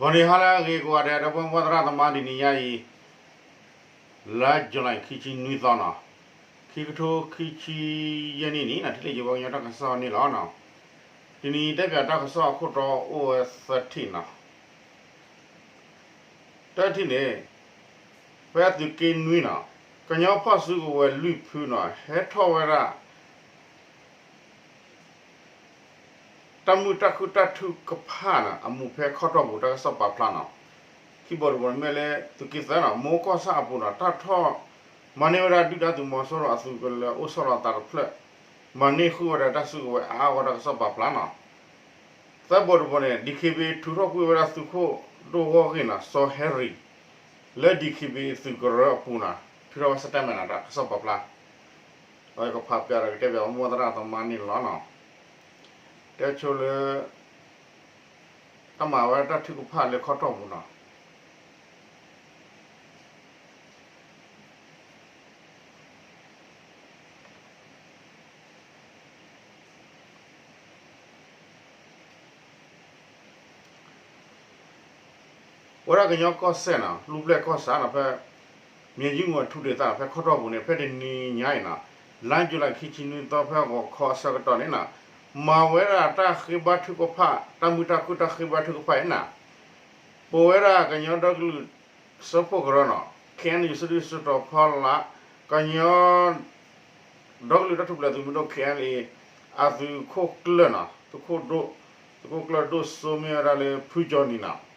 ဂီၤနံၤဟါလၢအဂ့ၤကိးဂၤဒဲး ဒီပုၢ်ဝဲၢ်သရၣ်သမါ တနံၤညါအံၤ လါ July ခံဆံနွံသီနီၤ, ခံကထိခံဆံယဲၢ်နံၣ်န့ၣ် ထံၣ်လိာ်ယဝဲကညီတၢ်ကစီၣ်န့ၣ်လီၤ. တနံၤအံၤတဲပၠးတၢ်ကစီၣ်အခိၣ်တီအိၣ်ဝဲသၢထံၣ်နီၤ. တထံၣ်န့ၣ် ဖဲအသုးက့နွံနီၤ, ကညီဖီၣ်စုကဝဲၤလွံၢ်ဖုနီၤ ဟဲထီၣ်ဝဲဒၣ် တၢ်မုာ်တၢ်ခုၣ်တၢ်ထုကဖၣ်န့ၣ် အမူးဖဲခီၣ်ထီၣ်ပူၤ တၢ်ကစီၣ်ပာ်ဖျါနီၤ. ခံဘိတဘိန့ၣ်မ့ၢ်လၢသုးက့သၢနီၤ, မိၢ်ကီၢ်ဆၣ်အပူၤနီၤ တၢ်ထီၣ်မၤန့ၢ်ဝဲဒၣ်ဒုၣ်ဒါသုးမီၤစိရိၤအသုးကလၢၤအိၣ်ဆီလီၤသးတဖျၢၣ်, မၤန့ၢ်ဃုာ်ဝဲဒၣ်တၢ်စုကဝဲၤအါအါဂီၢ် တၢ်ကစီၣ်ပာ်ဖျါနီၤ. သၢဘိတဘိန့ၣ် DKBA ထုးထီၣ်ကွံာ်ဝဲဒၣ်သုးခိၣ်ဒိၣ်ဂီၢ်ဂ့ၢ်နီၤ စီၤဟဲရံၤ လၢ DKBA သုးကရၢအပူၤနီၤ ထုးထီၣ်ဝဲ statement နီၤ တၢ်ကစီၣ်ပာ်ဖျါ ဒီးယကဖးပၠးဒီးကတဲပၠးမိၢ်သရၣ်သမါန့ၣ်လီၤနီၤ. တဲဆိလၢ တၢ်မၤဝဲဒၣ်တၢ်ထုကဖၣ်လၢခီၣ်ထီၣ်ပူၤနီၤ. ဝဲဒၣ်ကညီကီၢ်စဲၣ်နီၤ လူၢ်ပျဲၢ်ကီၢ်ဆၣ်နီၤ ဖဲ မၠဲၤယုၢ်မူအထူးဒေသ ဖဲခီၣ်ထီၣ်ပူၤန့ၣ် ဖဲတနံၤညါအံၤနီၤ လါယူၤလံ ခံဆံနွံသီ ဖဲဂီၤခီအဆၢကတီၢ်န့ၣ်နီၤ မၤဝဲဒၣ်တၢ်ဃ့ဘါထုကဖၣ် တၢ်မုာ်တၢ်ခုၣ်တၢ်ဃ့ဘါထုကဖၣ်အံၤနီၤ ပဝဲဒၣ်ကညီဒီကလုာ်စၢဖှိၣ်ကရၢနီၤ KNU စုဒုၣ်စုတီၤဖီလာ် ကညီ ဒီကလုာ်တၢ်ထူၣ်ဖျဲးသုးမုၢ်ဒိၣ် KNLA အသုးခိၣ်ကျၢၢ်နီၤ သုးခိၣ်ဒိၣ် သုးခိၣ်ကျၢၢ်ဒိၣ်စိမ့ၢ်ဝဲဒၣ်လၢဖုကၠီနံၤနီၤ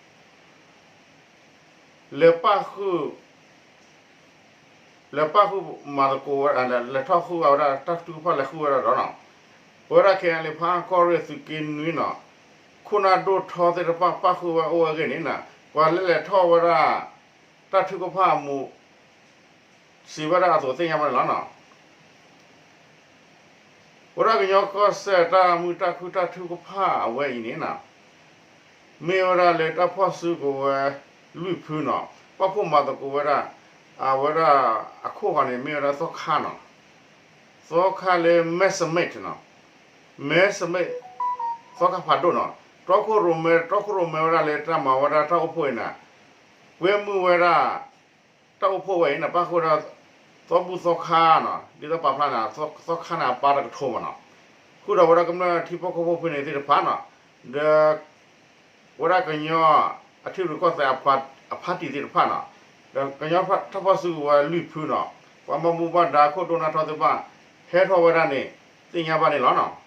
လဲၤပၣ်ဃုာ် လဲၤပၣ်ဃုာ်မၤသကိးဝဲ လဲၤထီၣ်ဃုာ်ဝဲဒၣ်တၢ်ထုကဖၣ်လဲၤဃုာ်ဝဲဒၣ်ဒီးနီၤ ပဝဲဒၣ် KNLA ဖးအၣ်ကီၢ်ရ့ၣ်သုးက့နွံနီၤ ခိၣ်နၢ်ဒိၣ်ထီသ့ၣ်တဖၣ်ပၣ်ဃုာ်ဝဲအိၣ်ဝဲအဂ့ၢ်န့ၣ်နီၤ ပှၤလၢလဲၤထီၣ်ဝဲဒၣ် တၢ်ထုကဖၣ်အမူး စံးဝဲဒၣ်အသိးသ့ၣ်ညါဘၣ်န့ၣ်လီၤနီၤ. ဝဲဒၣ်ကညီကီၢ်စဲၣ်တၢ်မုာ်တၢ်ခုၣ်တၢ်ထုကဖၣ်အဝဲအံၤန့ၣ်နီၤ မ့ၢ်ဝဲဒၣ်လၢတၢ်ဖီၣ်စုကဝဲၤလွံၢ်ဖုနီၤ ပၣ်ဖှိၣ်မၤသကိးဝဲဒၣ် အဝဲဒၣ်အခိၣ်ဃီန့ၣ် မ့ၢ်ဝဲဒၣ်သီခါနီၤ သီခါလၢမဲၢ်စမ့းနီၤ မဲၢ်စမ့း သီခါဖးဒိၣ်နီၤ တီခိၣ်ရိၣ်မဲ တီခိၣ်ရိၣ်မဲဝဲဒၣ်လၢတၢ်မၤဝဲဒၣ်တၢ်အိၣ်ဖှိၣ်အံၤန့ၣ် ကွဲမုာ်ဝဲဒၣ် တၢ်အိၣ်ဖှိၣ်ဝဲအံၤန့ၣ် ပၣ်ဃုာ်ဝဲဒၣ် သီဘူၣ်သီခါနီၤ ဒ်သိးပာ်ဖျါန့ၣ် သီခါန့ၣ်အပၢ်တကထိမ့ၢ်နီၤ ဃုာ်ဒီးဝဲဒၣ်ကမျၢၢ်ထံဖိကီၢ်ဖိဖဲန့ၣ်သ့ၣ်တဖၣ်နီၤ ဒီး ဝဲဒၣ်ကညီအထံရူၢ်ကီၢ်သဲးအဖါတံၢ်သ့ၣ်တဖၣ်နီၤ ဒီးကညီတၢ်ဖီၣ်စုကဝဲၤလွံၢ်ဖုနီၤ ပှၤဘၣ်မူဘၣ်ဒါခိၣ်ဒိၣ်နၢ်ထီသ့ၣ်တဖၣ် ဟဲထီၣ်ဝဲဒၣ်န့ၣ် သ့ၣ်ညါဘၣ်န့ၣ်လီၤနီၤ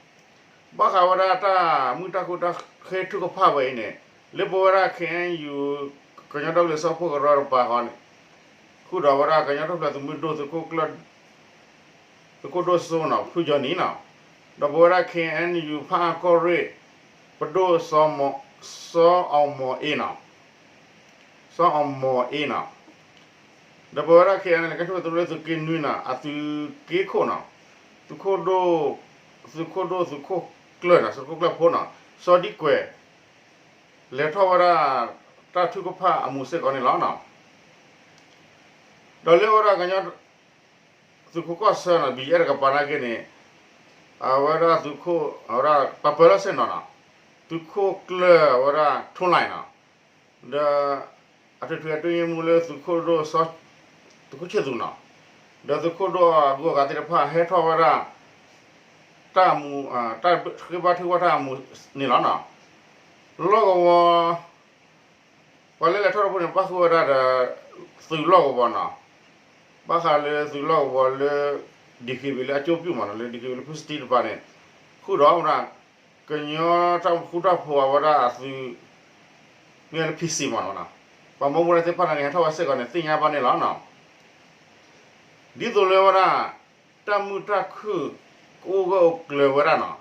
ဘၣ်ဃးဝဲဒၣ်တၢ်မုာ်တၢ်ခုၣ်တၢ်ဃ့ထုကဖၣ်ဝဲအံၤန့ၣ် လၢပဝဲဒၣ် KNU ကညီဒီကလုာ်စၢဖှိၣ်ကရၢတကပၤဃီန့ၣ် ဃုာ်ဒီးဝဲဒၣ်ကညီထူၣ်ဖျဲးသုးမုၢ်ဒိၣ် သုးခိၣ်ဒိၣ်စိနီၤ ဖုကၠီနံၤနီၤ ဒီးပဝဲဒၣ် KNU ဖးအၣ်ကီၢ်ရ့ၣ် ပဒိၣ် စီၤအီၣ်မီၣ်အ့နီၤ စီၤအီၣ်မီၣ်အ့နီၤ ဒီးပဝဲဒၣ် KNLA ကညီထူၣ်ဖျဲးသုးမုၢ်ဒိၣ်သုးက့နွံနီၤ အသုးက့ခိၣ်နီၤ သုးခိၣ်ဒိၣ် သုးခိၣ်ဒိၣ် သုးခိၣ်ကျၢၢ်နီၤ သုးခိၣ်ကျၢၢ်ဖိနီၤ စီၤဒံကွဲၤ လဲၤထီၣ်ဝဲဒၣ် တၢ်ထုကဖၣ်အမူးစ့ၢ်ကီးန့ၣ်လီၤ. ဒီးလၢဝဲဒၣ်ကညီ သုးခိးကီၢ်ဆၢနီၤ ဘံၣ်ယဲၢ်တကပၤနာ်က့န့ၣ် အဝဲဒၣ်သုးခိၣ် အဝဲဒၣ်ပှၤပၢၤလီၢ်ဆ့ၣ်နီၤနီၤ သုးခိၣ်ကျၢၢ်အဝဲဒၣ် ထူလၢ်နီၤ ဒီး အထွေထွေအတွင်းရေးမှူးလၢသုးခိၣ်ဒိၣ်စီၤ သုးခိၣ်ဆ့ၣ်သူနီၤ ဒီးသုးခိၣ်ဒိၣ်အဂုၤအဂၤသ့ၣ်တဖၣ်ဟဲထီၣ်ဝဲဒၣ် တၢ်မူး တၢ်ဃ့ဘါထုကဖၣ်တၢ်အမူးန့ၣ်လီၤနီၤ. လီၢ်ကဝီၤ ပှၤလၢလဲၤထီၣ်တဖုန့ၣ် ပၣ်ဃုာ်ဝဲဒၣ်ဒီး သုးလီၢ်ကဝီၤနီၤ ဘၣ်ဃးလၢသုးလီၢ်ကဝီၤလၢ DKBA လၢအကၠိပၠူၣ်မးနီၤ လၢ DKBA လၢဖုစတံတဖၣ်န့ၣ် ဃုာ်ဒီးဝဲဒၣ် ကညီတၢ်ဃူတၢ်ဖိးအဝဲဒၣ်အသုး မ့ၢ်လၢ PC မးနီၤ ပှၤမူးမူးဒၣ်သ့ၣ်တဖၣ်န့ၣ် ဟဲထီၣ်ဝဲစ့ၢ်ကီးန့ၣ် သ့ၣ်ညါဘၣ်န့ၣ်လီၤနီၤ. ဒ်သိးလၢဝဲဒၣ် တၢ်မုာ်တၢ်ခုၣ် ကအိၣ်ဂၢၢ်အိၣ်ကျၢၤဝဲဒၣ်နီၤ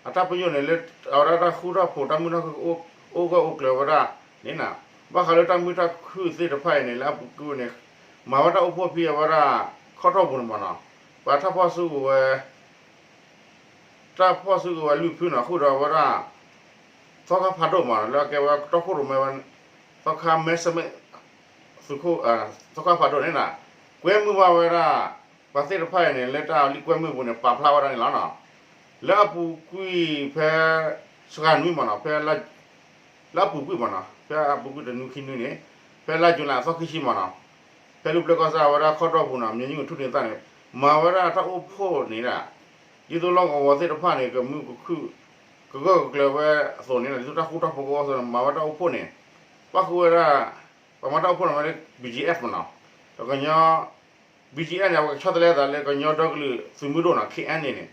အတၢ်ပညိၣ်န့ၣ်လၢ အဝဲဒၣ်တၢ်ဃူတၢ်ဖိး တၢ်မုာ်တၢ်ခုၣ် အိၣ်ဂၢၢ်အိၣ်ကျၢၤဝဲဒၣ်န့ၣ်နီၤ ဘၣ်ဃးလၢတၢ်မုာ်တၢ်ခုၣ်သ့ၣ်တဖၣ်အံၤန့ၣ် လၢအပူၤကွံာ်န့ၣ် မၤဝဲတၢ်အိၣ်ဖှိၣ်ဖဲအဝဲဒၣ် ခီၣ်ထီၣ်ပူၤန့ၣ်မးနီၤ ပှၤတၢ်ဖီၣ်စုကဝဲၤ တၢ်ဖီၣ်စုကဝဲၤလွံၢ်ဖုနီၤ ဃုာ်ဒီးဝဲဒၣ် သီခါဖးဒိၣ်မးနီၤ လၢအကဲဝဲတီခိၣ်ရိၣ်မဲဝဲ သီခါမဲစမ့ၣ် သုးခိၣ် သီခါဖးဒိၣ်န့ၣ်နီၤ ကွဲမုာ်ဘၣ်ဝဲဒၣ် ပှၤသ့ၣ်တဖၣ်အံၤန့ၣ် လၢတၢ်လံာ်ကွဲမုာ်ပူၤန့ၣ် ပာ်ဖျါဝဲဒၣ်န့ၣ်လီၤနီၤ. လၢအပူၤကွံာ်ဖဲ စှၤနွံမးနီၤ ဖဲလါ လၢအပူၤကွံာ်မ့ၢ်နီၤ, ဖဲအပူၤကွံာ်တနွံခံနွံန့ၣ်, ဖဲလါယူၤလံအသီခံဆံမ့ၢ်နီၤ, ဖဲလၢပျၢၤကီၢ်စဲၣ်အဝဲဒၣ်ခီတီၢ်ပူၤနီၤ, မၠဲၤယုၣ်ကထူၣ်န့ၣ်သၣ်န့ၣ်, မၤဝဲဒၣ်တၢ်အိၣ်ဖှိၣ်န့ၣ်ဒၣ်, ဒ်သိးလီၢ်ကဝီၤသ့ၣ်တဖၣ်န့ၣ် ကမုာ်ကခုၣ်, ကဂၢၢ်ကကျၢၤဝဲအသိးန့ၣ်, ဒ်သိးတၢ်ဃူတၢ်ဖိးကအိၣ်အသိးန့ၣ် မၤဝဲတၢ်အိၣ်ဖှိၣ်န့ၣ်, ပၣ်ဃုာ်ဝဲဒၣ်, ပှၤမၤတၢ်အိၣ်ဖှိၣ်န့ၣ်ဝဲလၢ BGF မ့ၢ်နီၤ, ဒီးကညီ BGF န့ၣ် အဝဲကဆီတလဲအသးလၢကညီဒီကလုာ်သုးမုၢ်ဒိၣ်နီၤ, KNA န့ၣ်,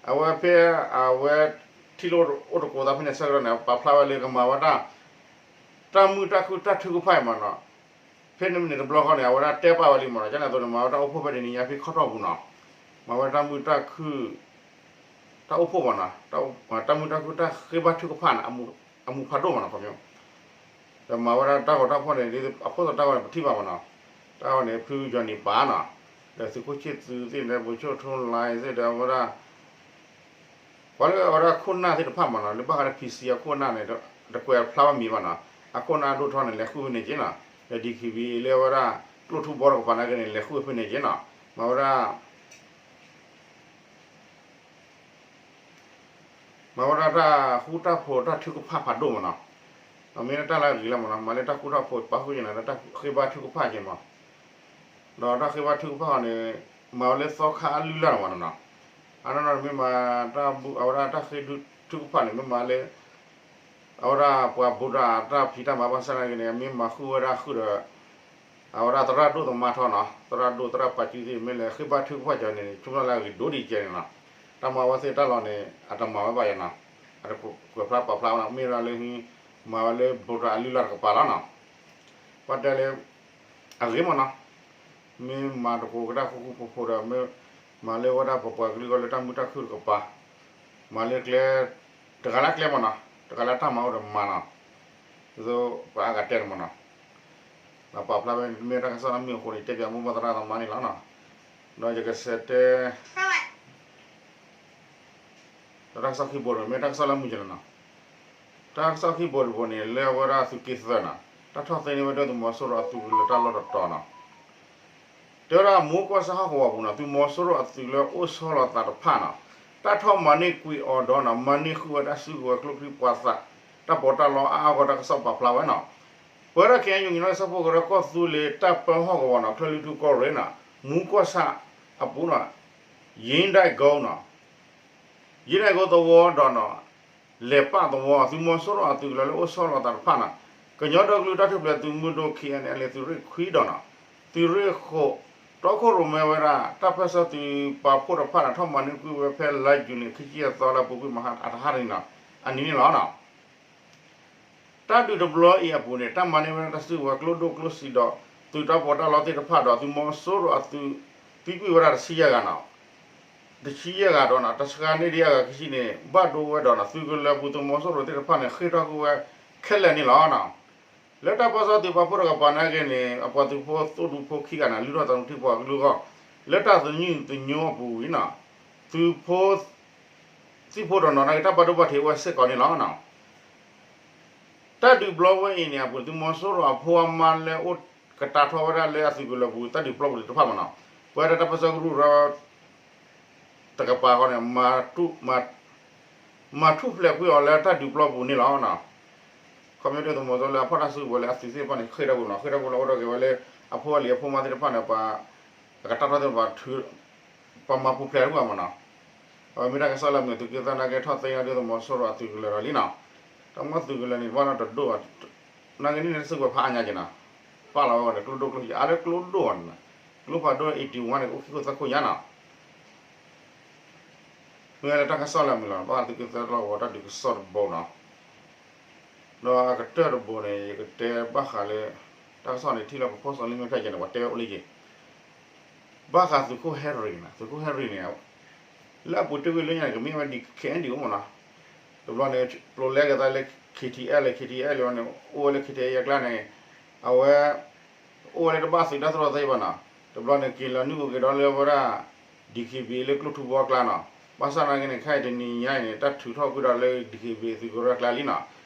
အဝဲဖဲအဝဲထံၣ်လိာ်အိၣ်တကိးသးဖဲန့ၣ်ဆၢကတီၢ်န့ၣ် ပာ်ဖျါဝဲလၢကမၤဝဲဒၣ် တၢ်မုာ်တၢ်ခုၣ်တၢ်ထုကဖၣ်အံၤမ့ၢ်နီၤ, ဖဲန့ၣ်တဘျီဃီန့ၣ် အဝဲဒၣ်တဲပာ်ဝဲလံမ့ၢ်နီၤ, ကန့ၣ်အသိးန့ၣ် မၤဝဲတၢ်အိၣ်ဖှိၣ်ဖဲတနံၤညါဖဲခီတီၢ်ပူၤနီၤ, မၤဝဲတၢ်မုာ်တၢ်ခုၣ် တၢ်အိၣ်ဖှိၣ်မ့ၢ်နီၤ, တၢ်မုာ်တၢ်ခုၣ်တၢ်ဃ့ဘါထုကဖၣ်န့ၣ် အမူးဖးဒိၣ်မ့ၢ်နီၤ, ခီပညီ ဒီးမၤဝဲဒၣ်တၢ်ဂီၤတၢ်ဖီၣ်န့ၣ် အဖိသီတၢ်ဂီၤန့ၣ် ပထံၣ်ဘၣ်မ့ၢ်နီၤ, တၢ်ဂီၤန့ၣ် ဖုယီၤနံၤပာ်နီၤ, ဒီးသုးခိၣ်ဆ့ၣ်သူးသ့ၣ်ဒီး ဗိုလ်ချုပ်ထွန်းလှိုင်သ့ၣ်ဒီးအဝဲဒၣ် ပှၤလၢအဝဲဒၣ်ခိၣ်နၢ်သ့ၣ်တဖၣ်မ့ၢ်နီၤ, လၢဘၣ်ဃးလၢ PC အခိၣ်အနၢ်န့ၣ် တကွဲးဖျါဘၣ်မံၤဘၣ်နီၤ, အခိၣ်အနၢ်ဒိၣ်ထီၣ်န့ၣ် လဲၤဃုဖဲန့ၣ်က့နီၤ, ဒီး DKBA လၢအဝဲဒၣ် ကျိၣ်ထူဘီတကပၤနာ်က့န့ၣ် လဲၤဃုဖဲန့ၣ်က့နီၤ, မၤဝဲဒၣ် မၤဝဲဒၣ်တၢ်ဃူတၢ်ဖိးတၢ်ထုကဖၣ်ဖးဒိၣ်မ့ၢ်နီၤ, မ့ၢ်လၢတၢ်လၢအဂ့ၤလီၤမ့ၢ်နီၤ, မၤလၢတၢ်ဃူတၢ်ဖိးပာ်ဃုာ်က့ၤနီၤ လၢတၢ်ဃ့ဘါထုကဖၣ်က့ၤမ့ၢ်, ဒီးတၢ်ဃ့ဘါထုကဖၣ်အီၤန့ၣ် မၤဝဲလၢသီခါအလုၢ်အလၢ်မ့ၢ်နီၤ, အနီၢ်နီၢ်န့ၣ်မ့ၢ်မၤတၢ်ဘူၣ် အဝဲဒၣ်တၢ်ဃ့ထုကဖၣ်န့ၣ် မ့ၢ်မၤလၢ အဝဲဒၣ်ပှၤဘူးတၢ်တၢ်ဖံးတၢ်မၤဘၣ်ဆၣ်နာ်က့န့ၣ် မ့ၢ်မၤဃုာ်ဝဲဒၣ်ဃုာ်ဒီး အဝဲဒၣ်သရၣ်ဒိၣ်သမါထီနီၤ, သရၣ်ဒိၣ်သရၣ်ပာ်စုသ့ၣ် မ့ၢ်လဲၤဃ့ဘါထုကဖၣ်ကၠီန့ၣ် ဆိကမိၣ်လၢအဂ့ၤဒိၣ်ဒံးကဲန့ၣ်နီၤ, တၢ်မၤဝဲသ့ၣ်တၢ်လီၢ်န့ၣ် အတမၤဝဲဘၣ်ယၤနီၤ, အတကွဲးဖျါပာ်ဖျါဝဲနီၤ, မ့ၢ်ဒၣ်လၢ မၤဝဲလၢဘူးတၢ်အလုၢ်အလၢ်တကပၤလီၤနီၤ, ပှၤတဲလၢ အဂ့ၤမ့ၢ်နီၤ, မ့ၢ်မၤသကိးကဒါဃူဃူဖိးဖိးဒီး မ့ၢ်မၤလၢဝဲဒၣ်ပပှၤကလုာ်အဂီၢ်လၢတၢ်မုာ်တၢ်ခုၣ်တကပၤ, မၤလၢကျဲ တဂၤလၢကျဲမ့ၢ်နီၤ, တဂၤလၢတၢ်မၤအိၣ်ဒီးမၤနီၤ, ဒ်သိးပှၤအါဂၤတဲန့ၣ်မ့ၢ်နီၤ, ဒီးပာ်ဖျါဝဲမ့ၢ်တၢ်ကစီၣ်လၢမုာ်အဃိန့ၣ် တဲပၠးမိၢ်ပၢ်သရၣ်သမါန့ၣ်လီၤနီၤ, ဒီးယကဆဲးတဲ ဒီးတၢ်ကစီၣ်ခံဘိန့ၣ် မ့ၢ်တၢ်ကစီၣ်လၢမုာ်ကဲလီၤနီၤ, တၢ်ကစီၣ်ခံဘိတဘိန့ၣ် လၢအဝဲဒၣ်သုးက့သၢနီၤ, တၢ်ထီၣ်သ့န့ၢ်ဝဲဒၣ်သုးမီၤစိရိၤအသုးကလၢၤတၢ်လီၢ်တတီၤနီၤ, တဲဝဲဒၣ်မူကီၢ်ဆၣ်ဟီၣ်ကဝီၤပူၤနီၤ သုးမီၤစိရိၤအသုးလၢအိၣ်ဆီလီၤသးတဖၣ်နီၤ, တၢ်ထီၣ်မၤန့ၢ်ကွံာ်အီၤဒီးနီၤ မၤန့ၢ်ဃုာ်ဝဲတၢ်စုကဝဲၤကျိချံမျိာ်သၣ် တၢ်ပီးတၢ်လီအါအါဂီၢ်တၢ်ကစီၣ်ပာ်ဖျါဝဲနီၤ, ပဝဲဒၣ် ခဲအံၤ ညီနုၢ်ကစၢ်ဖှိၣ်ကရၢကီၢ်သူလ့ၤတၢ်ပၢဟီၣ်ကဝီၤနီၤ ချၢၣ်လွံၢ်ထူၣ်ကီၢ်ရ့ၣ်နီၤ မူကီၢ်ဆၣ်အပူၤနီၤ ယ့ဒၣ်ကိနီၤ ယ့ဒၣ်ကိသဝီဒီးနီၤ လဲၤပာ်သဝီ သုးမီၤစိရိၤအသုးကလၢၤလၢအိၣ်ဆီလီၤသးတဖၣ်နီၤ ကညီဒီကလုာ်တၢ်ထူၣ်ဖျဲးသုးမုၢ်ဒိၣ် KNLA သုးရ့ၣ်ခွံဒီးနီၤ သုးရ့ၣ်ဃိး တီခိၣ်ရိၣ်မဲဝဲဒၣ် တၢ်ပၢဆှၢသုးပာ်ဖှိၣ်တဖၣ်နီၤ ထီၣ်မၤန့ၢ်ကွံာ်ဝဲဖဲလါယူၤလံ ခံဆံယဲၢ်သီလၢအပူၤကွံာ်မဟါအတဟါတနံၤနီၤ အနံၤန့ၣ်လီၤနီၤ တၢ်ဒုးတဘျီအံၤအပူၤန့ၣ် တၢ်မၤန့ၢ်ဝဲဒၣ်တၢ်စုကဝဲၤကျိဒိၣ်ကျိဆံးဒီး သုးတၢ်ပီးတၢ်လီသ့ၣ်တဖၣ်ဒီး သုးမီၤစိရိၤအသုး သံကွံာ်ဝဲဒၣ်တဆံယဲၢ်ဂၤနီၤ တဆံယဲၢ်ဂၤဒီးနီၤ တဆံဂၤန့ၢ်ဒံးအဂၤခံဆံန့ၣ် ဘၣ်ဒိဝဲဒီးနီၤ သုးကလၢၤပူၤသုးမီၤစိရိၤသ့ၣ်တဖၣ်န့ၣ် ဃ့ၢ်ထီၣ်ကွံာ်ဝဲခဲလၢာ်န့ၣ်လီၤနီၤ လၢတၢ်ပၢဆှၢသုးပာ်ဖှိၣ်တကပၤနာ်က့န့ၣ် အပှၤသုးဖိသိၣ်ဒူဖိခံဂၤန့ၣ် လုၢ်ထီၣ်သးသမူထံဖိအကလုာ်အဂီၢ် လၢတၢ်သညူးသညိအပူၤဝံၤနီၤ သုးဖိ သံၣ်ဖိတနီၤနာ်က့ တၢ်ဘၣ်ဒိဘၣ်ထံးအိၣ်ဝဲစ့ၢ်ကီးန့ၣ်လီၤနီၤ တၢ်ဒုးပျီဝဲအံၤန့ၣ် အပူၤသုးမီၤစိရိၤအဖိအမါလၢအိၣ်ကတာ်ထီၣ်ဝဲဒၣ်လၢအသုးကလၢၤပူၤ တၢ်ဒုးပျီပူၤသ့ၣ်တဖၣ်မ့ၢ်နီၤ ပဝဲဒၣ်တၢ်ပၢဆှၢကရူၢ်ရၢ တကပၤဃီန့ၣ် မၤထူၣ်ဖျဲးကွံာ်အီၤလၢတၢ်ဒုးပျီပူၤန့ၣ်လီၤ. ခီဖျိဒ်သုးမီၤစိရိၤလၢအဖီၣ်တၢ်စုကဝဲၤလၢအသုးသ့ၣ်တဖၣ်န့ၣ် ဃ့ၢ်ထီၣ်ကွံာ်နီၤ ဃ့ၢ်ထီၣ်ကွံာ်လီၤအိၣ်ဒီးက့ၤဝဲလၢ အဖိအလံၤအဖိမါသ့ၣ်တဖၣ်န့ၣ် ပှၤအကတၢ်ထီၣ်သ့ၣ်တဖၣ် ပှၤမၤပူၤဖျဲးကွံာ်မ့ၢ်နီၤ အဝဲမ့ၢ်တၢ်ကစီၣ်လၢအမုာ်သုးက့သၢနာ်က့ထီၣ်သ့ၣ်ညါဒ်သုးမီၤစိရိၤအသုးကလၢၤဒီးလံနီၤ တၢ်မ့ၢ်သုးကလၢၤန့ၣ် ဘၣ်နီတဒိၣ်ဘၣ် နာ်က့န့ၣ် တၢ်စုကဝဲၤဖးအါညါက့ၤနီၤ ပာ်လီၤဝဲန့ၣ် ကျိဒိၣ်ကျိဆံး အါလၢကျိဒိၣ်ဘၣ်န့ၣ် ကျိဖးဒိၣ် eighty one န့ၣ် အိၣ်ခံခိၣ်သၢခိၣ်ညါနီၤ မ့ၢ်လၢတၢ်ကစီၣ်လၢအမုာ်လီၤ ဘၣ်ဃးသုးက့သၢတၢ်လီၢ်ကဝီၤတၢ်ဒုးကစီၣ်တဘိနီၤ ဒီးအကတၢၢ်တဘိန့ၣ် ယကတဲဘၣ်ဃးလၢ တၢ်ကစီၣ်န့ၣ် ထံၣ်လၢပဖိစီလ့မ့ၢ်ဖျဲၣ်ကဲန့ၣ် ပှၤတဲဝဲအိၣ်လၢယ့ၤ ဘၣ်ဃးသုးခိၣ်ဟဲရ့ၤနီၤ သုးခိၣ်ဟဲရ့ၤန့ၣ် လၢအပူၤတ့ၢ်ဝံၤလၢညါန့ၣ် ကမ့ၢ်ဝဲဒ် KNDO မ့ၢ်နီၤ တဘျီန့ၣ် ပျိလဲက့ၤသးလၢ KTLA KTLA န့ၣ် အိၣ်ဝဲလၢ KTLA အကျါန့ၣ် အဝဲ အိၣ်ဝဲလၢတဘၣ်သုးတၢ်သရီသ့ဘၣ်နီၤ တဘျီန့ၣ် က့ၤလီၤနုာ်အိၣ်က့ၤဒီးလၢဝဲဒၣ် DKBA လၢကျိထူဘီအကျါနီၤ ဘၣ်ဆၣ်နာ်က့န့ၣ် ခဲအံၤတနံၤညါအံၤန့ၣ် တၢ်ထုးထီၣ်ကွံာ်ဒီးလၢ DKBA သုးကရၢအကျါလံနီၤ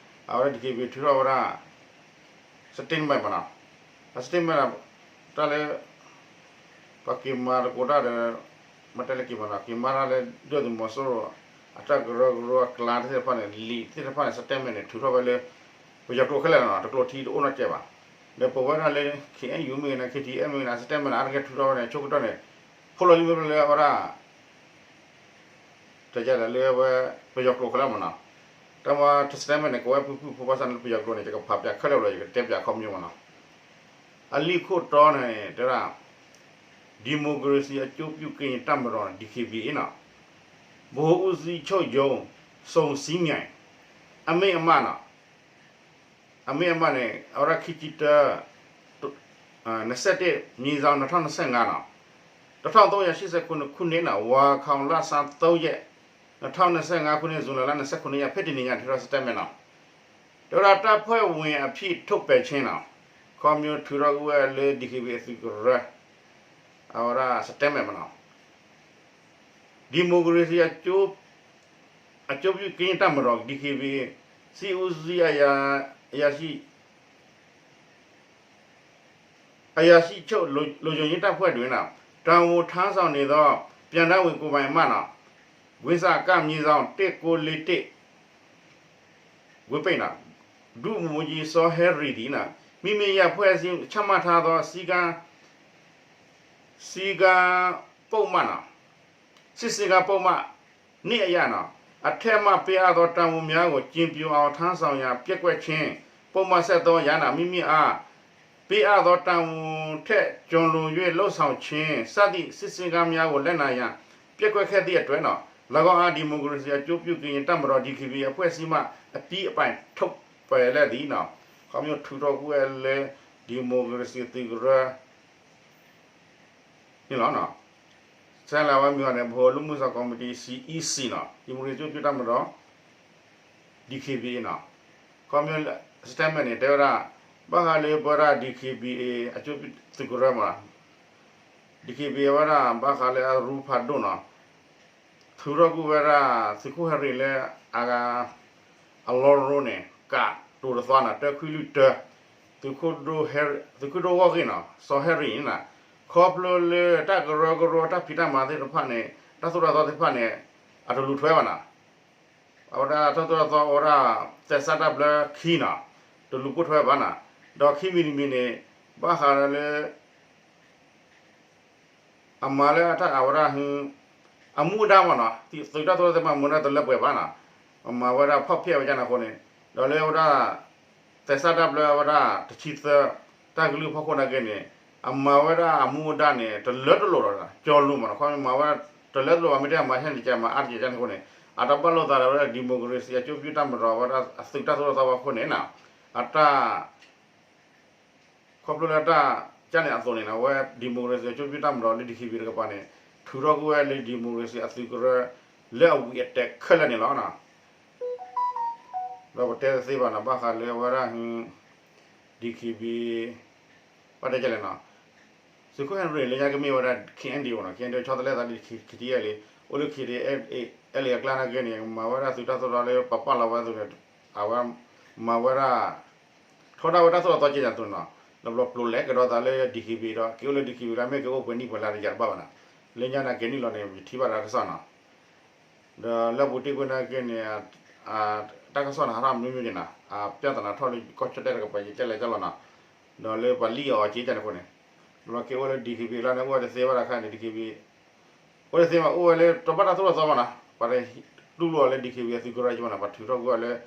အဝဲဒၣ် DKBA ထုးထီၣ်ဝဲဒၣ် statement မ့ၢ်နီၤ အ statement တၢ်လၢ ပှၤက့ၤမၤသကိးတၢ်ဒီး မ့ၢ်တဲလၢက့ၤမၤနီၤ က့ၤမၤတၢ်လၢဒုၣ်ဒါသုးမီၤစိရိၤ အတၢ်ကရၢကရိအကျါသ့ၣ်တဖၣ်န့ၣ် လံာ်သ့ၣ်တဖၣ်န့ၣ် statement န့ၣ် ထုးထီၣ်ဝဲလၢ ပယီၤကျိာ်ခဲလၢာ်နီၤ တကျိာ်ထံတအိၣ်နီတစဲးဘၣ်. ဒီးပဝဲဒၣ်လၢ ခ့ၣ်အဲၣ်ယူၣ် မ့ၢ်ဂ့ၤန့ၣ် ခ့ၣ်ထံၣ်အဲၣ် မ့ၢ်ဂ့ၤန့ၣ် statement န့ၣ် အါတက့ၢ်ထုးထီၣ်ဝဲန့ၣ် ဆိကတၢၢ်န့ၣ် ဖိလီၤလံမ့ၢ်ဖဲလၢအဝဲဒၣ် တယဲလၢအဝဲ ပယီၤကျိာ်ခဲလၢာ်မ့ၢ်နီၤ. တၢ်မ့ၢ် statement န့ၣ် ကဝဲပုၢ်ပုၢ်ဖိဘၣ်ဆၣ်န့ၣ် ပယီၤကျိာ်န့ၣ် ယကဖးပၠးခဲလၢာ်လီၤ ယကတဲပၠးခီပညီမ့ၢ်နီၤ. အလံာ်ခိၣ်တီန့ၣ် တဲဒၣ် ဒီမိုကရေစီအကျိုးပြုကရင်တပ်မတော် ဒီခ့ဘံၣ်နီၤ ဗိုလ်ဦးစီးချုပ်ရုံး စုံစည်းမြိုင် အမိန့်အမှတ်နီၤ အမိန့်အမှတ်န့ၣ် အဝဲဒၣ်ခံဆံတၢ နှစ်ဆယ့်တစ် မြေစောင်း နှစ်ထောင့်နှစ်ဆယ့်ငါးနီၤ တစ်ထောင့်သုံးရာရှစ်ဆယ့်ခုနှစ်ခုနှစ်နီၤ ဝါခေါင်လဆန်းသုံးရက် နှစ်ထောင့်နှစ်ဆယ့်ငါးခုနှစ် ဇူလိုင်လ နှစ်ဆယ့်ခုနှစ်ရက် ဖဲတနံၤညါ ထုးထီၣ် statement နီၤ တဲဝဲဒၣ် တပ်ဖွဲ့ဝင်အဖြစ်ထုတ်ပယ်ခြင်းနီၤ ခီမ့ၢ်ထုးထီၣ်ကွံာ်ဝဲလၢ ဒီခ့ဘံၣ် အသုးကရၢ အဝဲဒၣ် statement မ့ၢ်နီၤ ဒီမိုကရေစီအကျိုး အကျိုးပြုကရင်တပ်မတော် ဒီခ့ဘံၣ် စစ်ဦးစီးအရာ အရာရှိ အရာရှိချုပ် လုံလုံခြုံရေးတပ်ဖွဲ့တွင် တာဝန်ထမ်းဆောင်နေသော ပြန်တန်းဝင်ကိုယ်ပိုင်အမတ်နော် ဝိစကမြေဆောင် တစ်ကိုလေးတစ် ဝေပိတ်နော် ဒုဗိုလ်မှူးကြီး စောဟဲရံသည်နော် မိမိရပ်ဖွဲ့စည်းချမှတ်ထားသော စည်းကမ်း စည်းကမ်းပုဒ်မနော် စစ်စည်းကမ်းပုဒ်မ နှစ်အရနော် အထက်မှပေးအပ်သောတာဝန်များကို ကျင်ပြိအောင်ထမ်းဆောင်ရန် ပျက်ကွက်ခြင်း ပုဒ်မ ဆယ့်သုံးအရနော် မိမိအား ပေးအပ်သောတာဝန်ထက်ကျော်လွန်၍လုပ်ဆောင်ခြင်း စသည့်စစ်စည်းကမ်းများကို လက်နာရန် ပျက်ကွက်ခဲ့သည့်အတွက်နော် ၎င်းအား ဒီမိုကရေစီအကျိုးပြုကရင်တပ်မတော် ဒီခ့ဘံၣ် အဖွဲ့အစည်းမှ အပြီးအပိုင်ထုတ်ပယ်လိုက်သည်နော် ခီမ့ၢ်ထုးထီၣ်ကွံာ်ဝဲလၢ ဒီမိုကရေစီသုးကရၢ န့ၣ်လီၤ. ဆဲးလၢအဝဲမ့ၢ်အီၤန့ၣ် ဗဟိုအလုပ်အမှုဆောင်ကော်မတီ စီအီစီ နီၤ ဒီမိုကရေစီအကျိုးပြုတပ်မတော် ဒီခ့ဘံၣ် နီၤ ခီမ့ၢ် statement န့ၣ် တဲဝဲဒၣ် ဘၣ်ဃးလၢပဝဲဒၣ် ဒီခ့ဘံၣ် အကျိုးပြုသုးကရၢမး ဒီခ့ဘံၣ် အဝဲဒၣ်ဘၣ်ဃးလၢအရူဖးဒိၣ်နီၤ ထုးထီၣ်ကွံာ်ဝဲဒၣ် သုးခိၣ်ဟဲရံၤလၢအဂၤ အလီရိန့ၣ် ကးတိၤတသီနီၤ တၢခွံလွံၢ်တၢ သုးခိၣ်ဒိၣ်ဂီၢ်ဂ့ၢ်နီၤ စီၤဟဲရံၤန့ၣ် ခီဖျိလၢတၢ်ကရၢကရိတၢ်ဖံးတၢ်မၤသ့ၣ်တဖၣ်န့ၣ် တၢ်သိၣ်တၢ်သီသ့ၣ်တဖၣ်န့ၣ် အတလူၤထွဲဘၣ်နီၤ အဝဲဒၣ်တၢ်သိၣ်တၢ်သီအဝဲဒၣ် သဲးစးတၢ်ဘျၢခံနီၤ တလူၤပိာ်ထွဲဘၣ်နီၤ ဒီးခံမံၤတမံၤန့ၣ် ဘၣ်ဃးဒီးလၢ အမၤလၢအတၢ်အဝဲဒၣ် အမူအဒါမးနီၤ သုးတၢ်သိၣ်တၢ်သီသ့ၣ်တဖၣ်မၤဝဲဒၣ်တလၢပှဲၤဘၣ်နီၤ အမၤဝဲဒၣ်ဖီၣ်ဖျဲးဝဲဒၣ်န့ၣ်အဃိန့ၣ် ဒီးလၢအဝဲဒၣ် သဲးစးတၢ်ဘျၢအဝဲဒၣ်တဆံသၢ တၢ်ကလုၢ်ဖီခိၣ်နာ်က့န့ၣ် အမၤဝဲဒၣ်အမူအဒါန့ၣ် တလၢတလိာ်ဒီး ကၠီၤလူၤမးနီၤ ခီမ့ၢ်မၤဝဲဒၣ်တလၢတလိာ်ဘၣ် မ့ၢ်တဲအမၤဟဲန့ၣ်ကဲမၤအါတက့ၢ်ကန့ၣ်အဃိန့ၣ် အတၢ်ဘၣ်လိာ်သးဒီးဝဲဒၣ် ဒီမိုကရေစီအကျိုးပြုတပ်မတော် အဝဲဒၣ်အသုးတၢ်သိၣ်တၢ်သီဘၣ်အဃိန့ၣ်နီၤ အတၢ် ခီဖျိလၢတၢ်ကန့ၣ်အသိးန့ၣ်နီၤ အဝဲ ဒီမိုကရေစီအကျိုးပြုတပ်မတော် လၢ ဒီခ့ဘံၣ် တကပၤန့ၣ် ထုးထီၣ်ကွံာ်ဝဲလၢ ဒီမိုကရေစီအသုးကရၢ လၢအဝံၤအတဲာ်ခဲလၢာ်န့ၣ်လီၤ. ဒီးပတဲတသ့ဘၣ်နီၤ ဘၣ်ဃးလၢအဝဲဒၣ် ဒီခ့ဘံၣ် ဘၣ်တဲကလဲၣ်နီၤ သုးခိၣ်ဟဲရံၤလၢညါကမ့ၢ်ဝဲဒၣ် ခ့ၣ်အဲၣ်ယူၣ် နီၤ ခ့ၣ်အဲၣ်ယူၣ် ဆီတလဲသးလၢ ခ့ၣ်ထံၣ်အဲၣ်လံ အိၣ်လၢ ခ့ၣ်ထံၣ်အဲၣ်လံ အကျါနာ်က့န့ၣ် မၤဝဲဒၣ်သုးတၢ်သိၣ်တၢ်သီလၢပပာ်လီၤဝဲအသိးန့ၣ် အဝဲမၤဝဲဒၣ် ထီဒါဝဲတၢ်သိၣ်တၢ်သီကဲန့ၣ်အသိးနီၤ ဒီးဘျီပျိးလဲၤကဒီးသးလၢ ဒီခ့ဘံၣ် ဒီးက့ၤအိၣ်လၢ ဒီခ့ဘံၣ် လၢမ့ၢ်က့ၤအိၣ်ပှဲၤနံၣ်ပှဲၤလါဒီးယၤတဘၣ်ဘၣ်နီၤ လၢညါန့ၣ်က့ၤနုာ်လီၤန့ၣ် ယထံၣ်ဘၣ်ဒီးတၢ်ကစီၣ်နီၤ ဒီးလၢအပူၤတ့ၢ်ကွံာ်နာ်က့န့ၣ် တၢ်ကစီၣ်န့ၣ် ဟးထီၣ်မနုၤမနုၤန့ၣ်နီၤ ပြဿနာထီၣ်လၢကီၢ်ကၠီၣ်တဲၣ်တကပၤ ယကလဲၤကၠီလီၤနီၤ ဒီးလၢပှၤလံၣ်အီၤက့ၤကန့ၣ်အဃိန့ၣ် ဘျီက့ၤအိၣ်လၢ ဒီခ့ဘံၣ် လၢန့ၣ် အိၣ်ဝဲတသ့ဘၣ်တခါန့ၣ် ဒီခ့ဘံၣ် အိၣ်တသ့ဘၣ် အိၣ်ဝဲလၢတဘၣ်တၢ်သိၣ်တၢ်သီဘၣ်နီၤ ပှၤတူၢ်လိာ်အီၤလၢ ဒီခ့ဘံၣ် အသုးကရၢက့ၤဘၣ်နီၤ ပှၤထုးထီၣ်ကွံာ်အီၤလၢ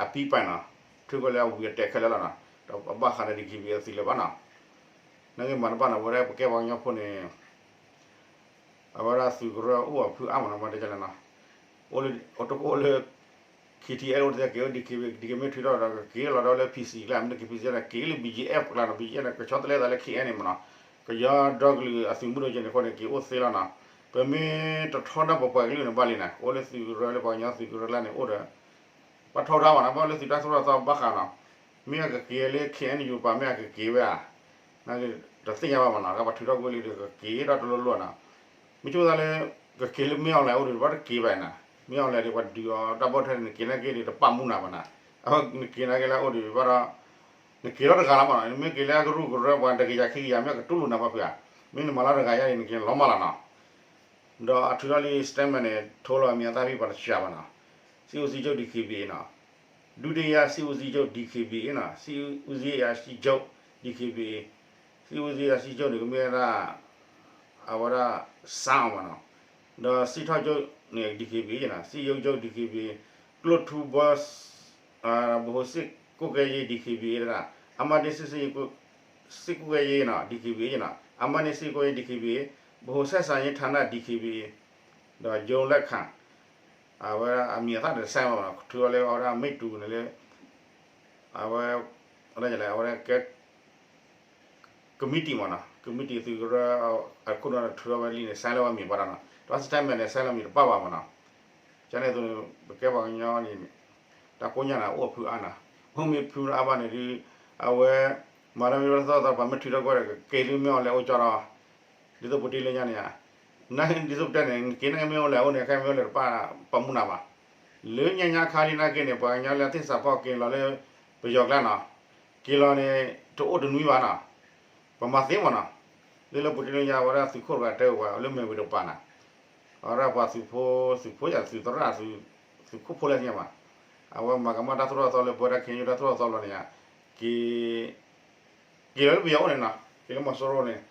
အပံပၤနီၤ ထုးကွံာ်လၢအဝံၤအတဲာ်ခဲလၢာ်လီၤနီၤ ဒီးဘၣ်ဃးဒီး ဒီခ့ဘံၣ် အသုးလၢၤဘၣ်နီၤ နာ်က့မၤတဘၣ်နီၤ ပဝဲဒၣ်ပကဲပှၤကညီဖိန့ၣ် အဝဲဒၣ်သုးကရၢအိၣ်အဖုအါမးနီၤ မ့ၢ်တဲကလဲၣ်နီၤ အိၣ်လၢ အိၣ်တကအိၣ်လၢ ခ့ၣ်ထံၣ်အဲၣ် အိၣ်တသ့ က့ၤအိၣ် ဒီခ့ဘံၣ် ဒီခ့ဘံၣ် မ့ၢ်ထုးထီၣ်ဒီး ကက့ၤလီၤဒီးလၢ ဖံၣ်စံၣ် ကျါ မ့ၢ်တက့ၤ ဖံၣ်စံၣ် ဒီးက့ၤလၢ ဘံၣ်ကၠံၣ်အဲၣ် ကျါနီၤ ဘံၣ်ကၠံၣ်အဲၣ် ဒီးကဆီတလဲသးလၢ ခ့ၣ်အဲၣ်ယူၣ် န့ၣ်မးနီၤ ကညီဒီကလုာ်အသုးမုၢ်ဒိၣ်က့ၤန့ၣ်အဃိန့ၣ် က့ၤအိၣ်သ့လီၤနီၤ ပမ့ၢ်တထီဒါပပှၤကလုာ်န့ၣ်ဘၣ်လံနီၤ ကအိၣ်လၢသုးကရၢလၢပှၤကညီသုးကရၢလၢန့ၣ်အိၣ်ဒီး ပှၤထီဒါဘၣ်နီၤ ဘၣ်လၢသုးတၢ်သိၣ်တၢ်သီဘၣ်ဃးနီၤ မ့ၢ်အကက့ၤလၢ ခ့ၣ်အဲၣ်ယူၣ် ပၤ မ့ၢ်အကက့ၤဝဲဧါ တသ့ၣ်ညါဘၣ်မးနီၤ ကပှၤထုးထီၣ်ကွံာ်လံဒီးကက့ၤဒီးတလိၤလိၤနီၤ မ့ၢ်ဆိကမိၣ်သးလၢ ကက့ၤလၢမ့ၢ်အီၣ်လဲၣ်အိၣ်ဒီး ဘၣ်တက့ၤဘၣ်နီၤ မ့ၢ်အီၣ်လဲၣ်ဒီး ပှၤဒုးအီၤတၢ်ဘီၣ်ထဲန့ၣ် နက့ၤနာ်က့ဒီး တပာ်မူနၤဘၣ်နီၤ အဝဲနက့ၤနာ်က့လၢအအိၣ်ဒီးဘၣ်ဒီး နက့ၤလီၤတဂၤလီၤမးနီၤ နမ့ၢ်က့ၤလၢအကရူၢ်ကရၢ ပှၤတကယၤခံကယၤ မ့ၢ်ကတူၢ်လိာ်နၤဘၣ်ဖုးဧါ မ့ၢ်နမၤလီၤတဂၤယါအံၤ နက့ၤလီၤမးလီၤနီၤ ဒီးအထုးထီၣ်လံ statement န့ၣ် ထိလီၤအမံၤအသၣ်ဖံၣ်ပှၤတစှၤဘၣ်နီၤ စစ်ဦးစီးချုပ် ဒီခ့ဘံၣ် နီၤ ဒုတိယစစ်ဦးစီးချုပ် DKBA နီၤ, စစ်ဦးစီးအရာရှိချုပ် DKBA, စစ်ဦးစီးအရာရှိချုပ်န့ၣ် ကမ့ၢ်ဝဲဒၣ် အဝဲဒၣ် စန်းအောင်မးနီၤ, ဒီးစစ်ထောက်ချုပ်န့ၣ် DKBA နီၤ, စစ်ရုံးချုပ် DKBA, ကျိုးထူ ဗဟိုစစ်ကွပ်ကဲရေး DKBA ဒၣ်, အမှတ်တစ်စစ်ဆင်ရေး စစ်ကွပ်ကဲရေးနီၤ DKBA နီၤ, အမှတ်နှစ်စစ်ကွပ်ကဲရေး DKBA, ဗဟိုဆက်ဆံရေးဌာန DKBA, ဒီး ရုံးလက်ခံ အဝဲအမံၤအသၣ်န့ၣ် စဲမးနီၤ, ထုးအီၤလၢအဝဲဒၣ် မ့ၢ်တူန့ၣ်လၢ အဝဲ အဝဲဒၣ်ကဲ ကမံးတံာ်မးနီၤ, ကမံးတံာ်သုးကရၢ အခိၣ်နၢ်ထုးထီၣ်ဝဲလံန့ၣ် စဲလၢဝဲမံၤပှၤဒီးနီၤ, တၢ်စတၢ်မဲာ်န့ၣ် စဲလၢမံၤတပၣ်ဘၣ်မးနီၤ, ကန့ၣ်အသိးန့ၣ် ပကဲပှၤကညီန့ၣ် တၢ်ကိးညါန့ၣ် အိၣ်ဖုအါနီၤ, အိၣ်မ့ၢ်ဖုအါဘၣ်န့ၣ်ဒီး အဝဲ မၤတၢ်မ့ၢ်ဘၣ်သီၣ်သီၣ် ပှၤမ့ၢ်ထုးထီၣ်ကွၢ်ဒီး ကက့ၤလၢမ့ၢ်အီၤလဲၤအိၣ်ကၠီဒီး ဒ်သိးပူၤတ့ၢ်လၢညါန့ၣ်ဧါ, နဒ်သိးပတဲန့ၣ် နက့ၤနာ်က့မ့ၢ်အိၣ်လဲၤအိၣ်န့ၣ် ခဲမ့ၢ်အိၣ်လဲၤတပၣ်ပာ်မူနၤဘၣ်, လၢညါညါခါလံနာ်က့န့ၣ် ပှၤကညီလၢအသ့ၣ်စးဖီက့ၤလီၤလၢ ပယီၤကျါနီၤ, က့ၤလီၤန့ၣ် တအိၣ်တနွံဘၣ်နီၤ, ပမၤသ့မးနီၤ, ဒ်လၢပူၤတ့ၢ်လၢညါဝဲဒၣ်သုးခိၣ်တဂၤတဲဝဲလၢမဲာ်ဝံၤတပၤနီၤ, အဝဲဒၣ်ပှၤသုးဖိ သုးဖိယၤသုးသရၣ် သုးခိၣ်ဖိလၢညါဘၣ်, အဝဲမၤကမၣ်တၢ်သိၣ်တၢ်သီလၢပဝဲဒၣ် ခ့ယုၢ် တၢ်သိၣ်တၢ်သီဘျီန့ၣ်ဧါ, က့ၤ က့ၤလီၤလၢပယီၤအိၣ်န့ၣ်နီၤ, က့ၤလၢမီၤစိရိၤန့ၣ်,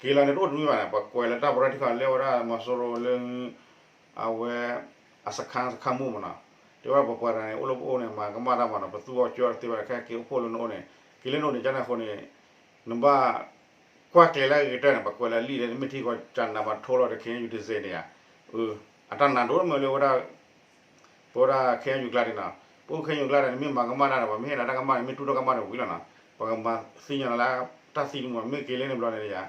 က့ၤလီၤန့ၣ်တအိၣ်တနွံဘၣ်န့ၣ် ပှၤကွဲးလၢတၢ်ပရၢထံခီလၢဝဲဒၣ်မီၤစိရိၤလၢ အဝဲ အစခါစခါမူမးနီၤ, တဲဝဲဒၣ်ပှၤပှၤတဂၤန့ၣ် အိၣ်လၢပအိၣ်န့ၣ် မၤကမၣ်တၢ်မးနီၤ, ပသူအီၤကၠီတသ့ဘၣ် ခဲက့ၤအိၣ်ဖှိၣ်လၢနအိၣ်န့ၣ်, က့ၤလၢနအိၣ်န့ၣ် ကန့ၣ်အဃိန့ၣ် နဘၣ် ကွၢ်ကျဲၤလၢအဂ့ၤကတၢၢ်န့ၣ် ပှၤကွဲးလၢလံာ်လၢနမ့ၢ်ထံၣ်ဃီကနၤမးထိလီၤဒီး ခ့ယုၢ်တစဲးန့ၣ်ဧါ, အတၢ်နာ်ဒိၣ်မးလၢဝဲဒၣ် ပဝဲဒၣ်ခ့ယုၢ်ကျါန့ၣ်နီၤ, ပအိၣ်ခ့ယုၢ်ကျါန့ၣ် နမ့ၢ်မၤကမၣ်တၢ်န့ၣ် ပှၤမ့ၢ်ဟ့ၣ်နၤတၢ်ကမၣ်န့ၣ် မ့ၢ်တူၢ်ထီၣ်ကမၣ်န့ၣ်ဝံၤလီၤနီၤ, ပှၤကမၤသ့ၣ်ညါနၤလၢတၢ်သံတမံၤ မ့ၢ်က့ၤလၢန့ၣ်ဘျီန့ၣ်ဧါ,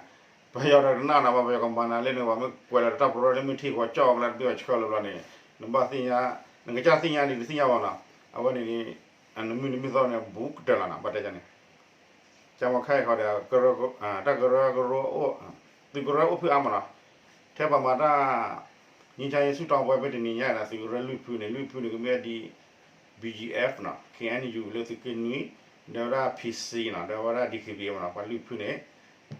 ပယီၤဒီးတနာ်နၤဘၣ် ပယီၤကမၤနၤလၢန့ၣ် ပှၤမ့ၢ်ကွဲးလီၤတၢ်ပရၢလၢမ့ၢ်ထံၣ်ဃီကၠီအီၤကျါတဘ့ၣ်ဘၣ်ဆှၢလၢဘျီန့ၣ်, နဘၣ်သ့ၣ်ညါ နကစၢ်သ့ၣ်ညါဒ်တသ့ၣ်ညါဘၣ်နီၤ, အဝဲန့ၣ်န့ၣ် နမုၢ်နံၤမုၢ်သီန့ၣ် ဘူးကတၢၢ်လီၤနီၤ ဘၣ်တဲန့ၣ် ကမခါအံၤဃီဒီး တၢ်ကရၢကရိ သုးကရၢအိၣ်ဖုအါမးနီၤ, ထဲပှၤမၤတၢ် ငြိမ်းချမ်းရေးဆုတောင်းပွဲ ဖဲတနံၤညါဒီး သုးကရၢလွံၢ်ဖုန့ၣ် လွံၢ်ဖုန့ၣ် ကမ့ၢ်ဒ် BGF နီၤ KNU လၢသုးက့နွံ ဒီးဝဲဒၣ် PC နီၤ ဒီးဝဲဒၣ် DKBA မးနီၤ ပှၤလွံၢ်ဖုန့ၣ်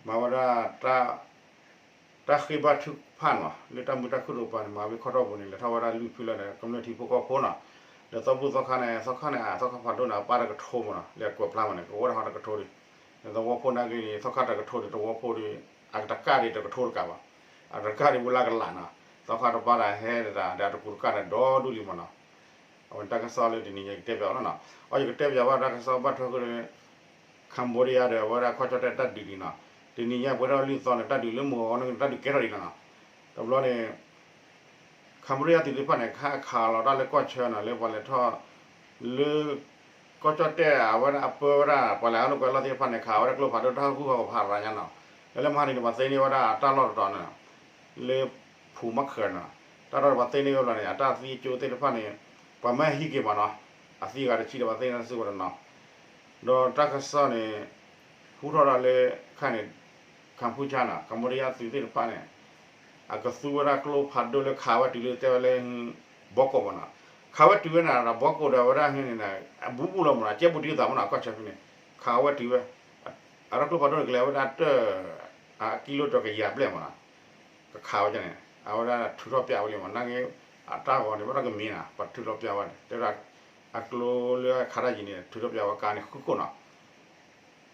မၤဝဲဒၣ် တၢ်ဃ့ဘါထုကဖၣ်နီၤ လၢတၢ်မုာ်တၢ်ခုၣ်တကပၤန့ၣ် မၤဝဲခီထီၣ်ပူၤန့ၣ် လဲၤထီၣ်ဝဲဒၣ်လွံၢ်ဖုလၢဒီး ကမျၢၢ်ထံဖိကီၢ်ဖိနီၤ, ဒီးသီဘူၣ်သီခါန့ၣ် သီခါန့ၣ် သီခါဖးဒိၣ်န့ၣ် အပၢ်တကထိမးနီၤ လဲၤကွဲးဖျါမးန့ၣ် ကအိၣ်ဒၣ်ဟီတကထိဒီး သဝီဖိနာ်က့န့ၣ် သီခါတကထိဒီး သဝီဖိဒီး အကတကၣ်ဒံးတကထိတကးဘၣ်, အကတကၣ်ဒံးဝံၤလၢကလာ်နီၤ, သီခါတပၢ်ဒီးဟဲဒၣ်ဒီး အတကူးတကၣ်ဒီးဒီဒူၣ်လံမးနီၤ, အဝဲတၢ်ကစီၣ်လၢတနံၤညါ ယကတဲပၠးအီၤလီၤနီၤ, အီ ယကတဲပၠးဘၣ်တၢ်ကစီၣ်ဘၣ်ထွဲဃုာ်ဒီး Cambodia ဒီး အဝဲဒၣ်ကီၢ်ကၠီၣ်တဲၣ်တၢ်ဒုးဒံးနီၤ, တနံၤညါပှဲၤထီၣ်လွံၢ်သီန့ၣ် တၢ်ဒုးလၢမုၢ်ဂီၤန့ၣ် တၢ်ဒုးကဲထီၣ်ဒံးလီၤနီၤ, တဘျီန့ၣ် Cambodia သုးသ့ၣ်တဖၣ်န့ၣ် ခးခးလီၤတၢ်လၢကီၢ်ဆၢနီၤ လၢပှၤလဲၤထီၣ် လၢ ကီၢ်ကၠီၣ်တဲၣ် အဝဲဒၣ်အပၢဝဲဒၣ် ပှၤလဲၤဟးလိာ်ကွဲလီၢ်သ့ၣ်တဖၣ်န့ၣ် ခးဝဲဒၣ်ကျိဖးဒိၣ်တၢ်ဟီၣ်ခိၣ်ဟီၣ်ကဖးရၤညါနီၤ, လၢလၢမဟါန့ၣ် ပှၤသ့န့ၢ်ဝဲဒၣ်တၢ်လီၢ်တတီၤန့ၣ် လၢဖူးမးခၢၣ်နီၤ, တၢ်လီၢ်ပှၤသ့န့ၢ်ဝဲဘျီန့ၣ် အတၢ်သံကၠိသ့ၣ်တဖၣ်န့ၣ် ပှၤမၢဟံးက့ၤမးနီၤ, အသံဂၤတဆံဒီးပှၤသ့န့ၢ်တၢ်စုကဝဲၤတနီၤ ဒီးတၢ်ကစီၣ်န့ၣ် ဟူထီၣ်ဒီးလၢ ခါန့ၣ် ခၣ်ဖူၣ်ဆါနီၤ Cambodia သုးသ့ၣ်တဖၣ်န့ၣ် အကသူဝဲဒၣ်ကျိဖးဒိၣ်လၢခးဝဲတုၤလၢတဲဝဲလၢ ဘီကီးမးနီၤ, ခးဝဲတုၤဝဲန့ၣ်ဒီး ဘီကီးဒီးဝဲဒၣ်ဟဲန့ၣ် အဘူးဘူးလီၤမးနီၤ, ကဲဘူးတံၢ်သးမးနီၤ ကီၢ်ဆၢဖဲန့ၣ် ခးဝဲတုၤဝဲ အတၢ်ကျိဖးဒိၣ်န့ၣ် ကလဲၤဝဲဒၣ်တၢ် အကံလိတကယၤဘျဲၣ်မးနီၤ, ကခးဝဲန့ၣ် အဝဲဒၣ်ထုးထီၣ်ပၠးဝဲလံမး နာ်က့ အတၢ်ဂီၤန့ၣ် ဘၣ်ဒီးကမ့ၢ်နီၤ ပှၤထုးထီၣ်ပၠးဝဲန့ၣ် တဲဝဲဒၣ် အကျိလၢအခးတၢ်ယံၤန့ၣ် ထုးထီၣ်ပၠးဝဲကါန့ၣ်ဃုခိၣ်နီၤ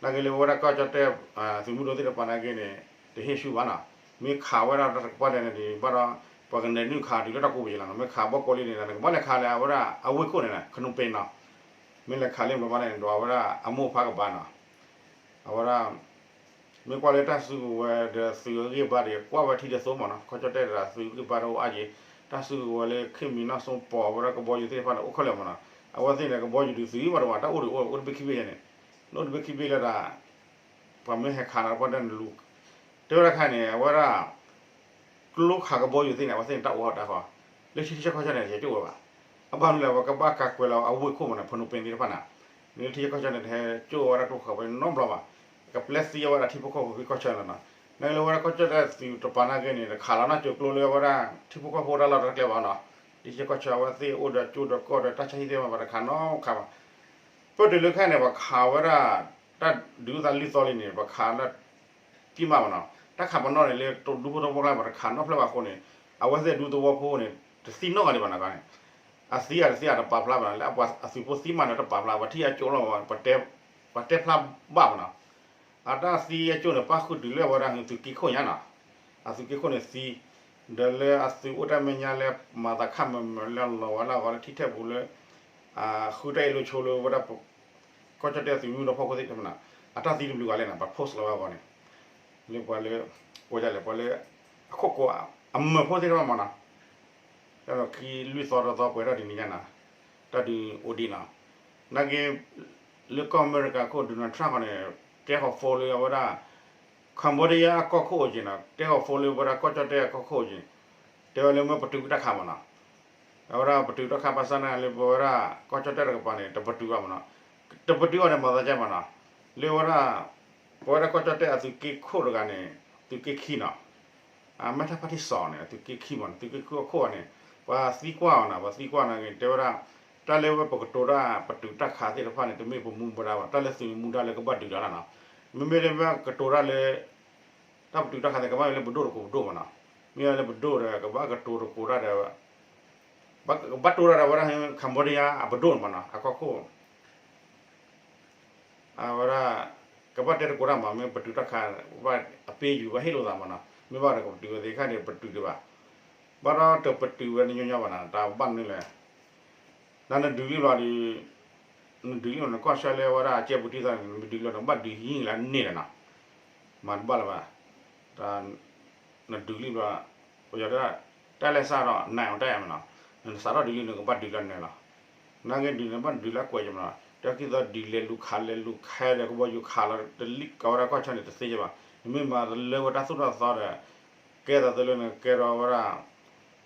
နာ်က့လၢဝဲဒၣ်ကီၢ်ကၠီၣ်တဲၣ် သုးမုၢ်ဒိၣ်သ့ၣ်တဖၣ်နာ်က့န့ၣ် တဟ့ၣ်ဆူၣ်ဘၣ်နီၤ, မ့ၢ်ခးဝဲဒၣ်တၢ်တကပၤဒဲးန့ၣ်ဒီး ဘၣ်ဒီး ပှၤကနဲၣ်နုာ်ခးတုၤလၢတၢ်ကိးပယီၤလီၤနီၤ, မ့ၢ်ခးဘီကီးလံန့ၣ် နကဘၣ်လဲၤခးလၢအဝဲဒၣ်အဝ့ၢ်ခိၣ်န့ၣ် ခနူပ့နီၤ, မ့ၢ်လဲၤခးလၢဘျီဘၣ်န့ၣ် ဒီးအဝဲဒၣ်အမိၢ်ဖးကဘၣ်နီၤ အဝဲဒၣ် မ့ၢ်ကွၢ်လၢတၢ်စုကဝဲၤဒီးသုးအဂံၢ်ဘါဒီး ကွၢ်ဝဲထံတသိးမးနီၤ, ကီၢ်ကၠီၣ်တဲၣ်ဒီးသုးအဂံၢ်ဘါတအိၣ်အါက့, တၢ်စုကဝဲၤလၢ ခေတ်မီနောက်ဆုံးပေါ် အဝဲဒၣ်ကဘီယူၤသ့ၣ်တဖၣ်န့ၣ် အိၣ်ခဲလၢာ်မးနီၤ, အဝဲသ့ၣ်န့ၣ် ကဘီယူၤဒုးသုးဘၣ်တဝဲ တၢ်အိၣ်ဒံးအိၣ် အိၣ်တဘ့ၣ်ခံဘ့ၣ်ယဲန့ၣ်, နအိၣ်တဘ့ၣ်ခံဘ့ၣ်လၢဒၣ် ပှၤမ့ၢ်ဟဲခးနၤပှၤဒၣ်နလူၤ, တဲဝဲဒၣ်ခါန့ၣ် အဝဲဒၣ် ကျိခးကဘီယူၤသ့ၣ်န့ၣ် အဝဲသ့ၣ်န့ၣ်တၢ်အိၣ်အီၤတၢ်ဃီ, လၢထံဆၢကီၢ်ဆၢန့ၣ် ယကၠိၣ်ဝဲဘၣ်, အဘၣ်မနုၤလဲၣ် အဝဲကဘၣ်ကးကွဲးလီၤအဝ့ၢ်ခိၣ်မးန့ၣ် ဖနူပ့န့ၣ်တဖၣ်န့ၣ်, လၢထံဆၢကီၢ်ဆၢန့ၣ် တဟဲကၠိၣ်ဝဲဒၣ်ကျိခးကဘီယူၤနီတဘျီဘၣ်, ကပျဲသံအဝဲဒၣ်ထံဖိကီၢ်ဖိဖဲကီၢ်ဆၢလီၤနီၤ, နာ်က့လၢဝဲဒၣ်ကီၢ်ကၠီၣ်တဲၣ်သုးတပၤနာ်က့န့ၣ် တခးလီၤနီၢ်ကၠိကျိလၢဝဲဒၣ်ထံဖိကီၢ်ဖိတၢ်လီၢ်တၢ်ကျဲဘၣ်နီၤ, ထံဆၢကီၢ်ဆၢအဝဲသ့ၣ်အိၣ်ဒီးကၠိဒီးကီၢ်ဒီးတၢ်ဆါဟံၣ်သ့ၣ်တဖၣ် ပှၤတခးနီတခါဘၣ် ပၢၢ်တုၤလၢခဲအံၤန့ၣ် ပှၤခးဝဲဒၣ် တၢ်ဒုးသးလွံၢ်သီလံန့ၣ် ပှၤခးလၢ ကံၢ်မးဘၣ်နီၤ, တၢ်ခးပနီၣ်န့ၣ် လၢဒူဖိသဝီဖိကျါ ပှၤတခးနီတဖျၢၣ်ဘၣ်အဃိန့ၣ် အဝဲသ့ၣ်ဒူသဝီဖိန့ၣ် တသံနီတဂၤလၢၤဘၣ်နီၤန့ၣ်, အသံအတသံအတပာ်ဖျါဘၣ်နီၤ, လၢအပှၤအသုးဖိသံမးန့ၣ်တပာ်ဖျါ, ပှၤထံၣ်အကၠိလီၤ, ပှၤတဲဖျါဘၣ်မးနီၤ. အတၢ်သံအကၠိန့ၣ် ပၣ်ဃုာ်တုၤလၢအဝဲဒၣ်သုးက့ခိၣ်ညါနီၤ, အသုးက့ခိၣ်န့ၣ်သံ, ဒီးလၢအသုးအိၣ်တၢ်မဲာ်ညါလၢမၤသးခၣ်မၢၤမၢၤလၢအလီၤဝဲလၢအဂီၢ်လၢထံထၣ်ပူၤလၢ ဃုတၢ်အ့ၣ်လိာ်ဆိလၢဝဲဒၣ် ကီၢ်ကၠီၣ်တဲၣ်သုးမုၢ်ဒိၣ်ဖီခိၣ်သ့ၣ်တဖၣ်န့ၣ် အတၢ်သံတဘျုးဂၤလဲၣ်န့ၣ် ပှၤ post လီၤဝဲအဂီၢ်န့ၣ်, လၢပှၤလၢ ကိးဒ်လဲၣ် ပှၤလၢ အခိၣ်ကိးအမၢဖိသ့ၣ်တဖၣ်မးနီၤ, ဒီးခံလွံၢ်သီတသီပှဲၤထီၣ်ဒ်န့ၣ်ညါနီၤ, တၢ်ဒုးအိၣ်ဒံးနီၤ, နာ်က့ လၢကီၢ်အမဲရကၤခိၣ် Donald Trump န့ၣ် တဲဃီၤ phone လၢအဝဲဒၣ် Cambodia အကီၢ်ခိၣ်အိၣ်က့ၤနီၤ, တဲဃီၤ phone လၢဝဲဒၣ်ကီၢ်ကၠီၣ်တဲၣ်အကီၢ်ခိၣ်အိၣ်က့ၤ, တဲဝဲလၢမ့ၢ်ပတုာ်တၢ်ခးမးနီၤ, အဝဲဒၣ်ပတုာ်တၢ်ခးဘၣ်ဆၣ်န့ၣ်လၢပဝဲဒၣ်ကီၢ်ကၠီၣ်တဲၣ်တကပၤန့ၣ် တပတုာ်ဘၣ်မးနီၤ, တပတုာ်ဘၣ်န့ၣ် မၤသးကဲမးနီၤ, လၢဝဲဒၣ် ပဝဲဒၣ်ကီၢ်ကၠီၣ်တဲၣ်အသုးက့ခိၣ်တဂၤန့ၣ် သုးက့ခံနီၤ အမဲထၣ်ဖါတံၣ်စီၤန့ၣ် သုးက့ခံမးနီၤ, သုးက့ခံအခိၣ်န့ၣ် ပှၤသံကွၢ်အီၤနီၤ, ပှၤသံကွၢ်နာ်က့ၤ တဲဝဲဒၣ် တၢ်လၢဝဲပကတိၤတၢ်ပတုာ်တၢ်ခးသ့ၣ်တဖၣ်န့ၣ် တမ့ၢ်ပမူပဒါဘၣ်, တၢ်လၢသုးန့ၣ်မူဒါလၢကဘၣ်ဒုးတၢ်လီၤနီၤ, မ့မ့ၢ်လၢပကတိၤတၢ်လၢ တၢ်ပတုာ်တၢ်ခးသ့ၣ် ကဘၣ်မ့ၢ်လၢပဒိၣ်တကိးပဒိၣ်မးနီၤ, မ့ၢ်လၢပဒိၣ်ဒီး ကဘၣ်ကတိၤတကိးတၢ်ဒီး ကဘၣ်တိၤတၢ်ဒီးဝဲဒၣ် Cambodia အပဒိၣ်န့ၣ်မးနီၤ, အကီၢ်ခိၣ် အဝဲဒၣ် ကဘၣ်တဲတကိးတၢ်မး, မ့ၢ်ပတုာ်တၢ်ခး ဘၣ်အပ့ၤယူၤ ဘၣ်ဟ့ၣ်လိာ်သးမးနီၤ, မ့ၢ်ဘၣ်ဒီးကပတုာ်ဝဲသ့ၣ်ခါန့ၣ် ပတုာ်ဒံးဘၣ်, ဘၣ်ဒီးတပတုာ်ဝဲညီညီဘၣ်နီၤ, တၢ်ဘၣ်မနုၤလဲၣ်, ဒီးနဒုးလံဘျီဒီး နဒုးလံဘျီ နကီၢ်ဆၢလၢဝဲဒၣ်အကဲပူၤတံၢ်သးန့ၣ် နမ့ၢ်ဒုးလီၤ နဘၣ်ဒုးဟံးလၢန့ၣ်လီၤနီၤ, မၤတဘၣ်လၢၤဘၣ်, နဒုးလံဘျီ ပယီၤတဲ တၢ်လဲၤစးထီၣ် နအိၣ်တၢ်ယါမးနီၤ, နစးထီၣ်ဒုးလံ နကဘၣ်ဒုးလၢန့ၣ်လီၤ, နာ်က့ဒုးန့ၣ် ဘၣ်ဒုးလၢကွဲးယမးနီၤ, တၢ်ခံသီဒုးလဲၤလူၤခးလဲၤလူၤခးဒီးကဘီယူၤခးလီၤ တလံၣ်ကဝဲဒၣ်ကီၢ်ဆၢန့ၣ် တသ့ဘၣ်, နမ့ၢ်မၤလၢဝဲတၢ်သိၣ်တၢ်သီဒီး ကဲသးသုလၢနကဲထီၣ်ဝဲဒၣ်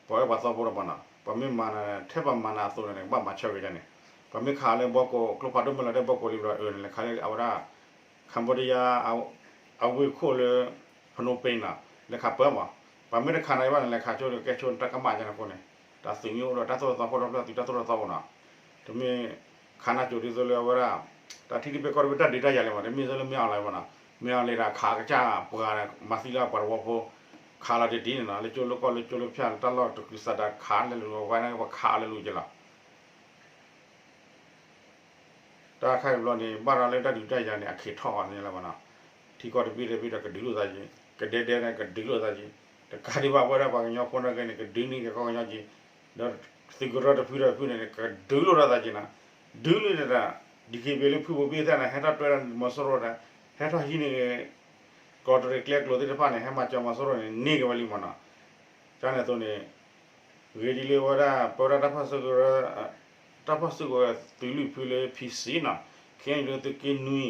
ပှၤအၢပှၤသီဖိဒီးမးနီၤ, ပှၤမ့ၢ်မၤနၤ ထဲပှၤမၤနၤအသိးန့ၣ် ကဘၣ်မၤဆၢက့ၤဒ်န့ၣ်, ပှၤမ့ၢ်ခးလၢဘီကိး ကျိဖးဒိၣ်မ့ၢ်လီၤတဲာ်ဘီကိးလံဘျီအၢန့ၣ် လဲၤခးလၢအဝဲဒၣ် Cambodia အဝ့ၢ်ခိၣ်လၢ ဖနိပ့ၤနီၤ, လဲၤခးပၢမး, ပှၤမ့ၢ်တခးနၤဘၣ်န့ၣ် လဲၤခးဆိကဲဆိတၢ်ကမၣ်ယါန့ၣ်အဃိန့ၣ်, တၢ်သုးမ့ၢ်အိၣ်ဒီးတၢ်သိၣ်တၢ်သီ ဖိထီၣ်ဖျၢၣ်သုးတၢ်သိၣ်တၢ်သီအိၣ်နီၤ, တမ့ၢ်ခးနၤကၠိဒ်သိးလၢအဝဲဒၣ် တၢ်ထံၣ်တဘ့ၣ်ကီၢ်တဘ့ၣ်တၢ်ဒုးတၢ်ယၤလဲၣ်မး, တမ့ၢ်သိးလၢမ့ၢ်အီၤလၢၤမးနီၤ, မ့ၢ်အီၤလၢၤတၢ်ခးကစၢ်ပှၤ မၤသံလၢပှၤတဝီဖိ ခးလီၤတ့ၢ်တ့ၢ်န့ၣ်နီၤ, လၢကၠိလၢကီၢ်လၢကၠိလၢဖၠၣ် တၢ်လီၢ်တကုၤစးတၢ်ခးလဲၤလူၤ ဝဲန့ၣ်ပှၤခးလဲၤလူၤက့ၤလီၤ တၢ်ခါအံၤဘျီန့ၣ် ဘၣ်ဒီးလၢတၢ်ဒုးတၢ်ယၤန့ၣ် အခ့ထီၣ်အီၤန့ၣ်လီၤမးနီၤ, ထံကီၢ်တဘ့ၣ်တဘ့ၣ်ဒီးကဒုးလိာ်သးက့ၤ, ကဒဲဒဲန့ၣ်ကဒုးလိာ်သးက့ၤ, တကးဒံးဘၣ်ပဝဲဒၣ်ပှၤကညီဖိနာ်က့န့ၣ် ကဒုးန့ၢ်က့ၤကီၢ်ကညီက့ၤ, ဒီးသုးကရၢတဖုဒီးတဖုန့ၣ် ကဒုးလိာ်ဒီးသးက့ၤနီၤ, ဒုးလိာ်ဒီးတၢ် DKBA လၢဖုဘိဘ့ၣ်သ့ၣ်န့ၣ် ဟဲထီၣ်တွဲဒီးမီၤစိရိၤဒီး ဟဲထီၣ်ဟံးန့ၢ်က့ၤ ကီးတရံးကျဲကျိၤသ့ၣ်တဖၣ်န့ၣ် ဟဲမၤစၢၤမီၤစိရိၤန့ၣ် န့ၢ်က့ၤဝဲလံမးနီၤ, ကန့ၣ်အသိးန့ၣ် ဂ့ၤဒ်လၢဝဲဒၣ် ပဝဲဒၣ်တၢ်ဖီၣ်စုကဝဲၤ တၢ်ဖီၣ်စုကဝဲၤသုးလွံၢ်ဖုလၢ PC နီၤ, KNU သုးက့နွံ,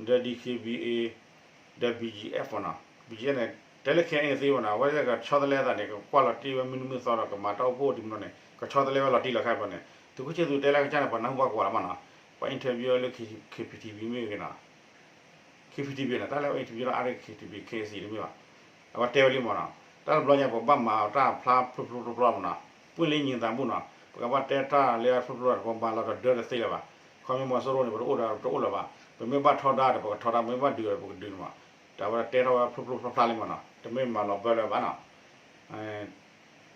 ဒီး DKBA, ဒီး BGF နီၤ, BGF န့ၣ် တဲလၢခဲအံၤသ့မးနီၤ, အဝဲကဆီတလဲသးန့ၣ် ကကွၢ်လီၤတံၢ်ဝဲမုၢ်နံၤမုၢ်သီဒီး ကမၤတၢ်အိၣ်ဖှိၣ်ဒ်မနီၤန့ၣ် ကဆီတလဲဝဲလီၤတံၢ်လီၤခါဘျီန့ၣ် သုးခိၣ်ဆ့သူတဲလၢကစၢ်န့ၣ် ပှၤနၢ်ဟူဘၣ်ကွၢ်လီၤမးနီၤ, ပှၤ interview လၢ KPTV မ့ၢ်ဂ့ၤနီၤ KPTV န့ၣ် တၢ်လၢ interview လၢအါရ့ၣ် KTV KAC တမ့ၢ်ဘၣ်, အဝဲတဲဝဲလံမးနီၤ, တၢ်တဘျီညါ ပဘၣ်မၤတၢ်ဖျါဖျိဖျိဖျိဖျိမးနီၤ, ပွင့်လင်းမြင်သာမှု နီၤ, ပကဘၣ်တဲတၢ်လၢဖျိဖျိဒီး ပမၤလီၤတဒၢတသ့လၢၤဘၣ်, ခီမ့ၢ်မီၤစိရိၤန့ၣ် ပတအိၣ်ဒီးတအိၣ်လၢၤဘၣ်, ပမ့ၢ်ဘၣ်ထီဒါဒီး ပကထီဒါ, ပမ့ၢ်ဘၣ်ဒုးဒီး ပကဒုးန့ၣ်မး, တၢ်ဝဲတဲထီၣ်ဝဲဖျိဖျိဖျါဖျါလံမးနီၤ, တမ့ၢ်မၤလီၤဘၢလၢၤဘၣ်နီၤ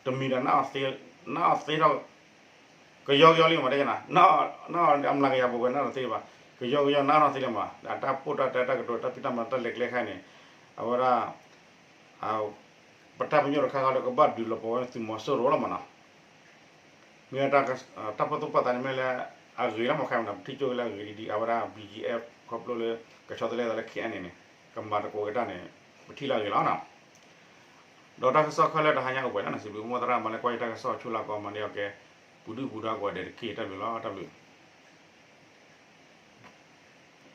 တမံၤဒီး နအီၣ်သ့ထီၣ် ကယီကယီလံမး တဲကနၤ, နအီၣ်အမျးကယၤပဝဲနအီၣ်တသ့ဘၣ်, ကယီကယီနအီၣ်နီၢ်သ့လံမး, တၢ်ပိၢ်တၢ်တဲတၢ်ကတိၤတၢ်ဖံးတၢ်မၤတၢ်လဲၤကျဲခါန့ၣ်, အဝဲဒၣ် ပတၢ်ပညိၣ်တခါခါလၢကဘၣ်ဒုးလီၤပှီၢ်ဝဲသုးမီၤစိရိၤလီၤမးနီၤ, မ့ၢ် တၢ်ပၢၢ်သူၣ်ပၢၢ်သးန့ၣ်မ့ၢ်လၢ အဂ့ၤလီၤမးခါမးနီၤ, ပထံၣ်ကၠိလၢအဂ့ၤဒ်အဝဲဒၣ် BGF ခီဖျိလၢ ကဆီတလဲသးလၢ KNA န့ၣ် ကမၤသကိးက့ၤတၢ်န့ၣ် ပထံၣ်လၢအဂ့ၤလီၤနီၤ. ဒီးတၢ်ကစီၣ်ခဲလၢာ်တဟါညါအိၣ်ပှဲၤလံနီၤ, စံးဘျုးမိၢ်သရၣ်မၤလၢကွၢ်ယတၢ်ကစီၣ်ဆူလၢကီၢ်မၤန့ၢ်အီၤကဲ ပူၤဒုၣ်ပူၤဒါကိးဂၤဒဲးတက့ၢ်, တၢ်ဘျုးလီၤ, တၢ်ဘျုး.